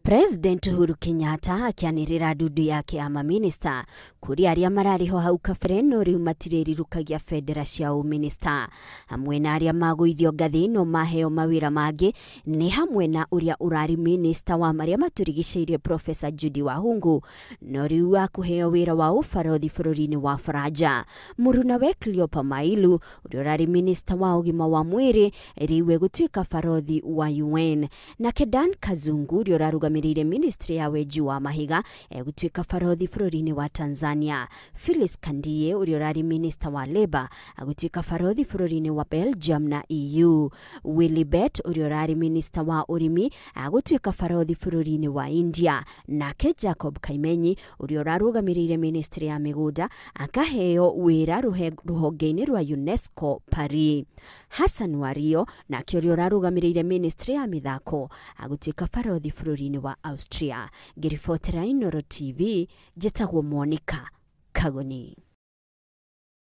President Uhuru Kenyatta akĩanĩrĩra ndundu yake ya maminista kũrĩ arĩa mararĩ ho hau kabere no rĩu matirĩrirũkagia bendera cia ũminista. Hamwe na arĩa magũithio ngathĩ no maheo mawĩra mangĩ nĩ hamwe na ũrĩa ũrarĩ minista wa marĩa matũrigicĩirie Professor Judy Wahungu, no rĩu akũheo wĩra wa ũbarothi bũrũri-inĩ wa Faranja. Mũrunawe Cleopa Mailu ũrĩa ũrarĩ minista wa ũgima wa mwĩrĩ rĩu egũtuĩka barothi wa UN. Nake Dan Kazungu ũrĩa ũrarũgamĩrĩire ministry ya wenji wa mahiga egũtuĩka barothi bũrũri-inĩ wa Tanzania. Phyllis Kandie ũrĩa ũrarĩ minista wa Labour agũtuĩka barothi bũrũri-inĩ wa Belgium na EU. Willy Bett ũrĩa ũrarĩ minista wa ũrĩmi agũtuĩka barothi bũrũri-inĩ wa India. Nake Jacob Kaimenyi ũrĩa ũrarũgamĩrĩire ministry ya mĩgũnda akaheo wĩra rũhonge-inĩ rwa UNESCO Paris. Hassan Wario nake ũrĩa ũrarũgamĩrĩire ministry ya mĩthako agũtuĩka barothi bũrũri-inĩ wa Austria. Ngĩribotera Inooro TV, njĩtagwo Monica Kagoni.